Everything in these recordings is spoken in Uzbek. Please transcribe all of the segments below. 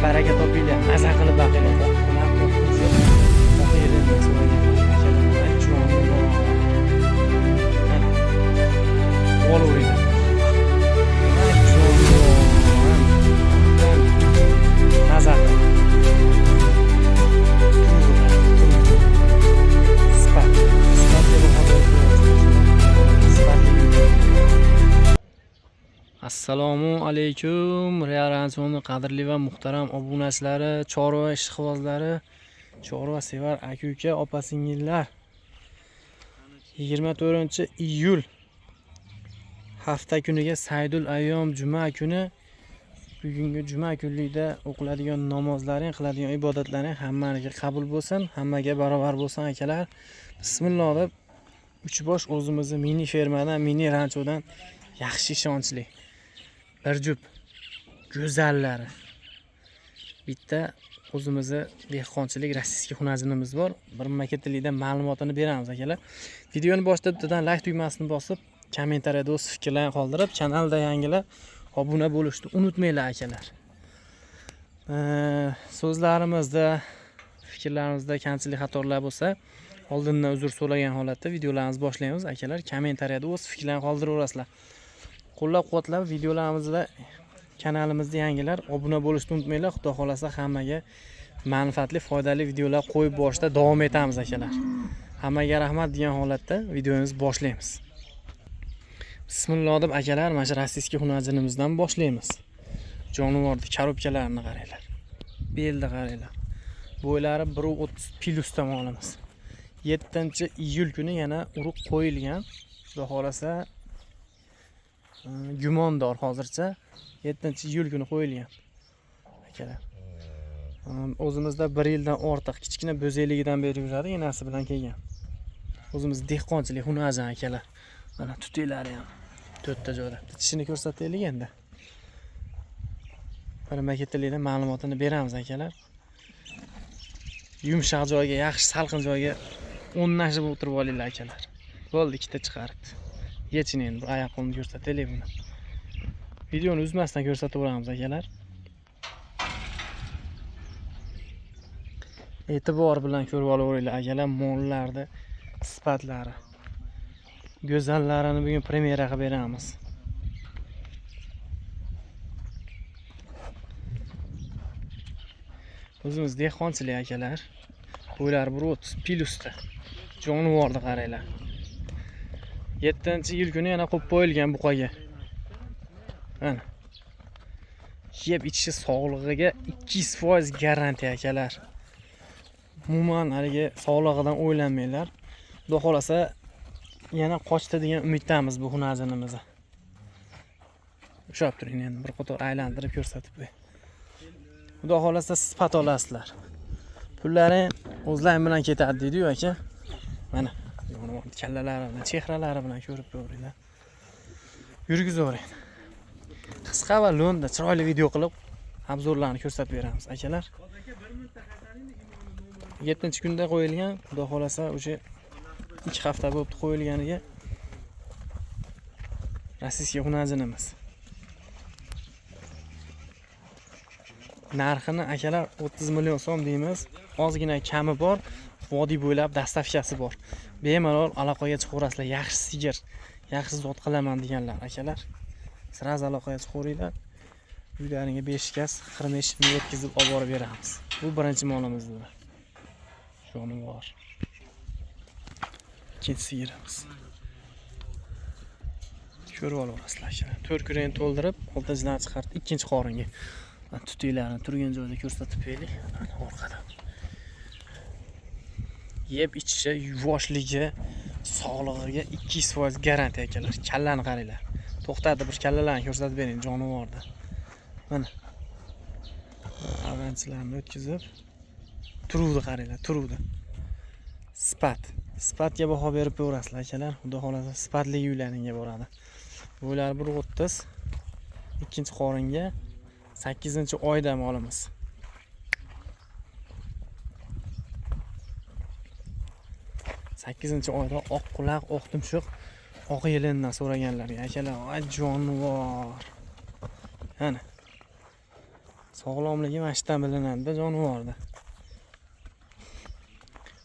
Baraka topinglar, maza qilib baqinglar. Oq quloq, oq tumshuq, oq yelindan so'raganlar akalar. Jonivor. Mana. Olaveringlar. Jonivor. Maza qilib. Sifat. Sifatga baho berib Sifatli. Assalomu alaykum Real Ranchoni qadrli va muhtaram obunachilari, chorva ishqibozlari, chorva sevar aka-uka, opa-singillar. 24-iyul hafta kuniga Saydul ayyom juma kuni, bugungi juma kunlikda o'qiladigan namozlaring, qiladigan ibodatlaring hammaniki qabul bo'lsin, hammaga barobar bo'lsin akalar. Bismillah deb uch bosh o'zimizni mini fermadan, mini ranchodan yaxshi ishonchli bir jup go'zallari. Bitta o'zimizni dehqonchilik rossiyskiy xunazinimiz bor. Bir maketlikdan ma'lumotini beramiz akalar. Videoni boshida bittadan like tugmasini bosib, kommentariyada o'z fikrlarini qoldirib, kanalda yangilar obuna bo'lishni unutmanglar akalar. So'zlarimizda, fikrlarimizda kamchilik xatolar bo'lsa, oldindan uzr so'ragan holatda videolarimizni boshlaymiz akalar. Kommentariyada o'z fikrlarini qoldiraverasizlar. Qo'llab-quvvatlab videolarimizda kanalimizda yangilar obuna bo'lishni unutmanglar. Xudo xolasa hammaga manfaatli, foydali videolar qo'yib borishda davom etamiz akalar. Hammaga rahmat degan holatda videomizni boshlaymiz. Bismillah deb akalar, mana shu rossiyskiy xunazinimizdan boshlaymiz. Jonivorni korobkalarini qaranglar. Belni qaranglar. Bo'ylari 1.30 plyusda molimiz. 7-iyul kuni yana urug' qo'yilgan. Xudo xolasa gumondor hozircha 7-iyul kuni qo'yilgan akalar. O'zimizda 1 yildan ortiq kichkina bo'zayligidan beri yuradi, enasi bilan kelgan. O'zimiz dehqonchilik hunarjan akalar. Mana tutiklari ham to'rtta joyda. Tishini ko'rsataylik endi. Bir maketlikdan ma'lumotini beramiz akalar. Yumshoq joyga, yaxshi salqin joyga o'rnashib o'tirib olinglar akalar. Bo'ldi, ikkita chiqaribdi. Yechin endi bir oyoq qo'lini ko'rsataylik buni. Videoni uzmasdan ko'rsataveramiz akalar. E'tibor bilan ko'rib olaveringlar akalar mollarni sifatlari. Go'zallarini bugun premyera qilib beramiz. O'zimiz dehqonchilik akalar. Bo'ylari 1.30 plyusda. Jonivorni qaranglar. 7-iyul kuni yana qo'yib qo'yilgan buqaga. Mana. Yeb ichishi sog'lig'iga 200% garantiya akalar. Umuman haligi sog'lig'idan o'ylanmanglar. Xudo xolasa yana qochdi degan umiddamiz bu xunazinimizni. Ushlab turing endi bir qator aylantirib ko'rsatib qo'y. Xudo xolasa sifat olasizlar. Pullaring o'zlaring bilan ketadi deydi-yu aka. Mana kallalari bilan, chehralari bilan ko'rib ko'ringlar. Yurgizavering. Qisqa va lo'nda chiroyli video qilib obzorlarni ko'rsatib beramiz akalar. 7-kunda qo'yilgan, Xudo xolasa o'sha 2 hafta bo'libdi qo'yilganiga. Rossiyskiy xunazinimiz. Narxini akalar 30 million so'm deymiz. Ozgina kami bor, vodiy bo'ylab dastavkasi bor. Bemalol aloqaga chiqaverasizlar. Yaxshi sigir, yaxshi zot qilaman deganlar akalar. Sraz aloqaga chiqaveringlar. Uylaringga 5 kas xirmeshni yetkazib olib borib beramiz. Bu birinchi molimiz. Jonivor. Ikkinchi sigirimiz. Ko'rib olaverasizlar akalar. 4 kurayni to'ldirib, 6-dan chiqardi ikkinchi qoringa. Tutiklarni turgan joyda ko'rsatib qo'yaylik. Mana orqadan. Yeb ichishi, yuvoshligi, sog'lig'iga 200% garantiya akalar. Kallani qaranglar. To'xtatib bir kallalarni ko'rsatib bering jonivorni. Mana. Avanchilarni o'tkazib turuvdi qaranglar, turuvdi. Sifat. Sifatga baho berib ko'rasizlar akalar. Xudo xolasa sifatli uylaringga boradi. Bo'ylari 1.30. Ikkinchi qoringa 8-oyda molimiz. 8-oyda oq quloq, oq tumshuq, oq yelindan so'raganlarga akalar, ay jonivor. Mana. Sog'lomligi mana shu yerdan bilinadi jonivorda.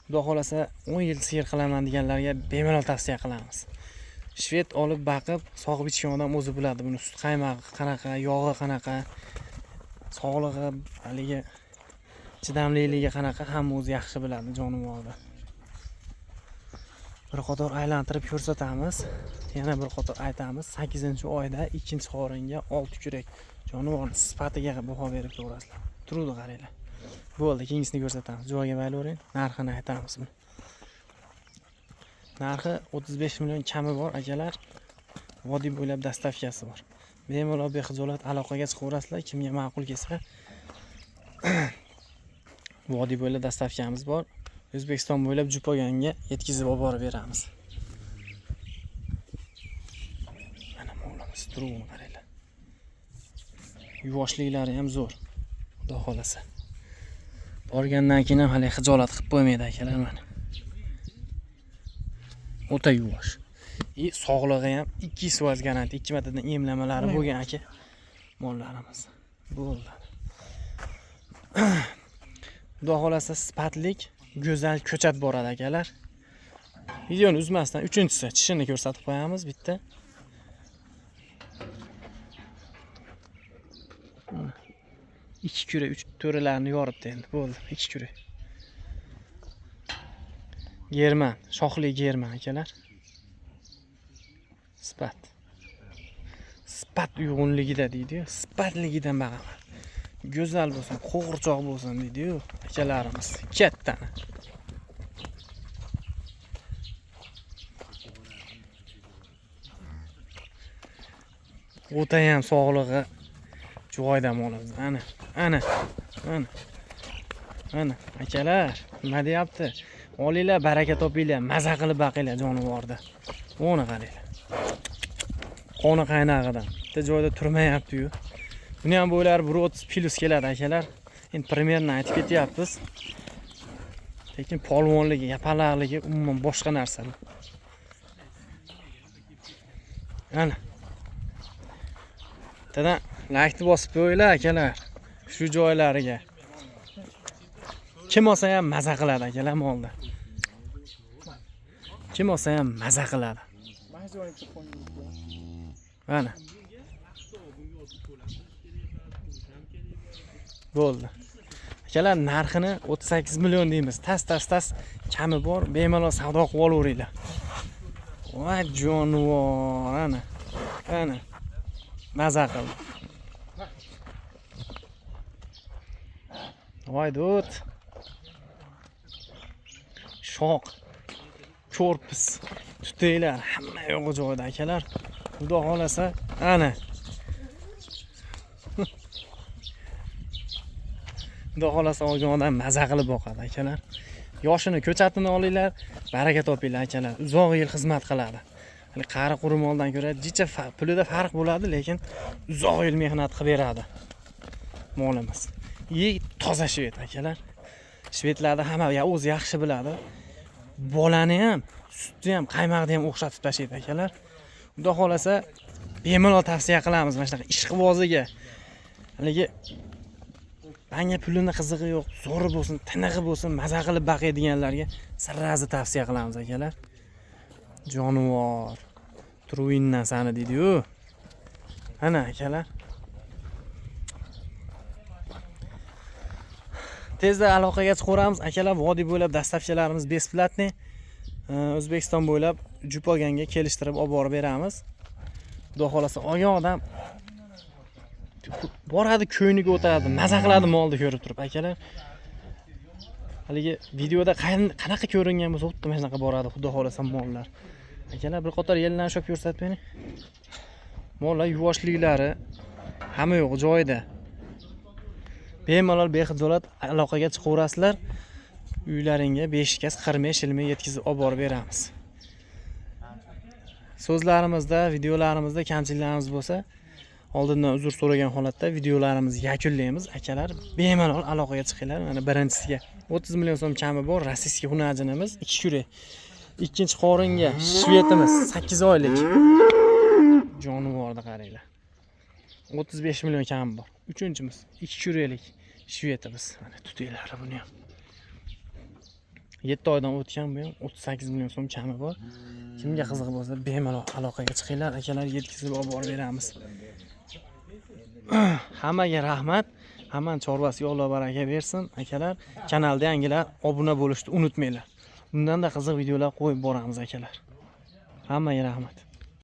Xudo xolasa 10 yil sigir qilaman deganlarga bemalol tavsiya qilamiz. Shved olib baqib, sog'ib ichgan odam o'zi biladi buni sut qaymog'i qanaqa, yog'i qanaqa, sog'lig'i, haligi chidamliligi qanaqa, hamma o'zi yaxshi biladi jonivorni. Bir qator aylantirib ko'rsatamiz. Yana bir qator aytamiz. 8-oyda ikkinchi qoringa 6 kurak jonivorning sifatiga baho berib ko'rasizlar. Turuvdi qaranglar. Bo'ldi, keyingisini ko'rsatamiz. Joyiga baylavering, narxini aytamiz buni. Narxi 35 million kami bor akalar. Vodiy bo'ylab dastavkasi bor. Bemalol bexijolat aloqaga chiqaverasizlar, kimga ma'qul kelsa. Vodiy bo'ylab dastavkamiz bor. O'zbekiston bo'ylab Jupoganga yetkazib olib borib beramiz. Mana molimiz turuvini qaranglar. Yuvoshliklari ham zo'r. Xudo xolasa. Borgandan keyin ham hali xijolat qilib qo'ymaydi akalar mana. O'ta yuvosh. I sog'lig'i ham 200% garantiya, 2 martadan emlamalari bo'lgan aka mollarimiz. Bo'ldi. Xudo xolasa sifatlik, go'zal ko'chat boradi akalar. Videoni uzmasdan uchinchisi tishini ko'rsatib qo'yamiz bitta. 2 kurak, 3 to'rilarni yoribdi endi. Bo'ldi, 2 kurak. German, shoxli german akalar. Sifat. Sifat uyg'unligida deydi-yu, sifatligidan bag'aman. Go'zal bo'lsin, qo'g'irchoq bo'lsin deydi-yu akalarimiz. Kattani. O'ta ham sog'lig'i joyida molimiz. Ana, ana, ana. Ana, akalar, nima deyapti? Olinglar, baraka topinglar, maza qilib baqinglar jonivorda. Uni qaranglar. Qoni qaynog'idan. Bitta joyda turmayapti-yu. Buni ham bo'ylari 1.30 plus keladi akalar. Endi primerni aytib ketyapmiz. Lekin polvonligi, yapalaqligi umuman boshqa narsa. Ana. Bittadan laykni bosib qo'yinglar akalar. Shu joylariga. Kim olsa ham maza qiladi akalar molda. Kim olsa ham maza qiladi. Mana. Bo'ldi. Akalar narxini 38 million deymiz. Tas kami bor, bemalol savdo qilib olaveringlar. Voy jonivor, ana. Ana. Maza qildi. Voy dud. Shoq, korpus, tutinglar, hamma yo'q joyida akalar. Xudo xolasa, ana. Xudo xolasa olgan odam maza qilib boqadi akalar. Yoshini, ko'chatini olinglar, baraka topinglar akalar. Uzoq yil xizmat qiladi. Hali qari quri moldan ko'ra jicha pulida farq bo'ladi, lekin uzoq yil mehnat qilib beradi molimiz. I toza shved akalar. Shvedlarda hamma ya o'zi yaxshi biladi. Bolani ham, sutni ham, qaymog'ni ham o'xshatib tashlaydi akalar. Xudo xolasa bemalol tavsiya qilamiz mana shunaqa ishqiboziga. Haligi manga pulini qizig'i yo'q, zo'ri bo'lsin, tinig'i bo'lsin, maza qilib baqay deganlarga sirrazi tavsiya qilamiz akalar. Jonivor Truindan sani deydi-yu. Ana akalar. Tezda aloqaga chiqaveramiz akalar. Vodiy bo'ylab dastavkalarimiz besplatniy. O'zbekiston bo'ylab Jupoganga kelishtirib olib borib beramiz. Xudo xolasa olgan odam boradi, ko'yniga o'tadi, maza qiladi molni ko'rib turib akalar. Haligi videoda qanaqa ko'ringan bo'lsa, xuddi mana shunaqa boradi, xudo xolasa mollar. Akalar bir qator yerlarni ushlab ko'rsatib bering. Mollar yuvoshliklari hamma yo'q joyida. Bemalol bexijolat aloqaga chiqaverasizlar. Uylaringga 5 kas qirmay shilmay yetkazib olib borib beramiz. So'zlarimizda, videolarimizda kamchiliklarimiz bo'lsa, oldindan uzr so'ragan holatda videolarimizni yakunlaymiz. Akalar bemalol aloqaga chiqinglar. Mana birinchisiga 30 million so'm kami bor, rossiyskiy hunajinimiz 2 kurak. Ikkinchi qoringa shvedimiz 8 oylik. Jonivorni qaranglar. 35 million kami bor. Uchinchimiz ikki kuralik shvetimiz. Mana tutiylari buni ham. 7 oydan o'tgan bu ham, 38 million so'm kami bor. Kimga qiziq bo'lsa, bemalol aloqaga chiqinglar, akalar, yetkazib olib borib beramiz. Hammaga rahmat. Hammani chorvasiga Alloh baraka bersin. Akalar, kanalda yangilar obuna bo'lishni unutmanglar. Bundanda qiziq videolar qo'yib boramiz, akalar. Hammaga rahmat.